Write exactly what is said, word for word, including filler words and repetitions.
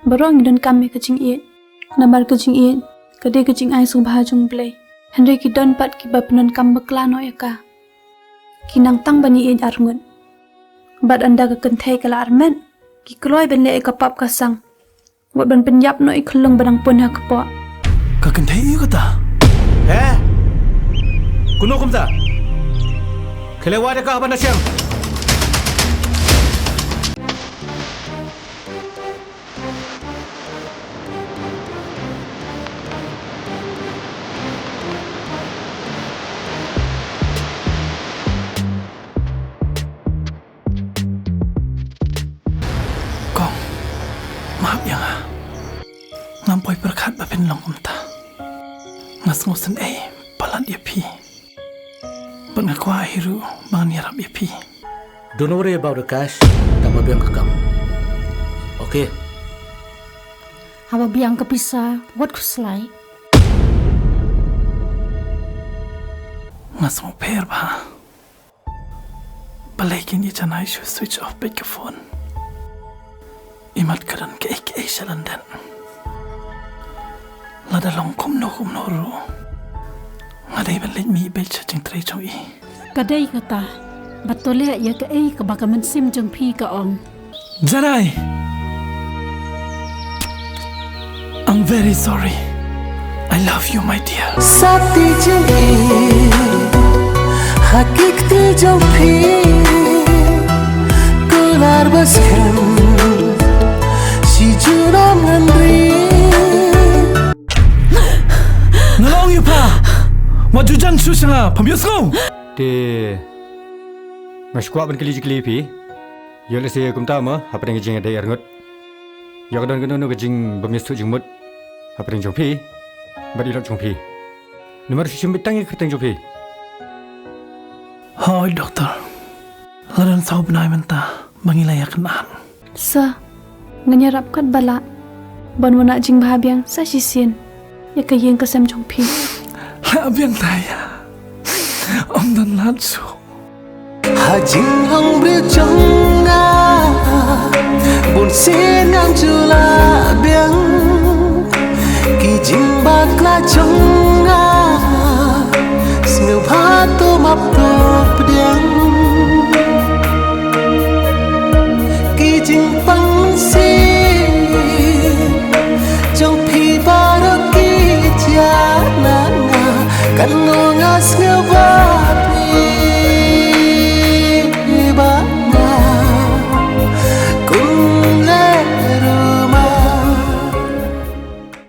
Baroh ngi donkam ïa ka jingïeit. Namar ka jingïeit ka dei ka jingai sngewbha jong U Blei. Hynrei ki don pat kiba pyndonkam bakla noh ïa ka. Ki nang tang ban ïeit arngut. Bad ynda ka kynthei ka la armet, ki kloi ban leh ïa ka pap ka sang. Wat ban pynïap noh ïa ka khyllung ba dang pun ha kpoh. Ka kynthei ïa kata. Eh? Kumno kumta? Khie leit wad ïa ka ha ban da shem. Kong, map ïa nga. Ngam poi pyrkhat ba phin long kumta. Nga sngewsynei palat ïa phi. Bad nga kwah hi ruh ba ngan ïarap ïa phi. Don't worry about the cash. Tang ba biang ka kam. Okay. Haba biang ka pisa, wat khuslai. Nga sngewpher bha. Balei kin ïa janai shu switch off beit ka phone. Imat ka don kaei kaei sha lyndet. Lada long kumno kumno ruh, nga dei ban leit mih beit sha jingtrei jong i. Ka dei kata, ba to leh ïa kaei kaba ka mynsiem jong phi ka ong. Janai! I'm very sorry. I love you, my dear. Sati jong i, ha ki kti jong phi, kular ba skhem, shi junom ngan ri. Nga la ong ïa pha, wat ju jan shuh sha nga, pham ïohsngew. Te nga shu kwah ban kylli jingkylli ïa phi. Ïoh lehse kumta mo hapdeng ka jingïadei arngut. Ïoh ka don kano kano ka jingbymïasuk jingmut hapdeng jong phi bad i lok jong phi. Namar shu shim beit tang ïa ka kyrteng jong phi. Hooid, Doctor. La don saw bnai mynta ba ngi la ïakynad. Sir, ngan ïarap katba lah ban wanrah jingbha biang sa shisien ïa ka ïing ka sem jong phi. Lah biang ta ïa. Ym don lad shuh. Ha jinglong briew jong nga, bun sien ngam ju lah biang. Ki jingbakla jong nga, sngewbha to map to pdiang. Ki jingpang mynsiem jong phi baroh ki jia na nga, kan ngong nga sngewbha.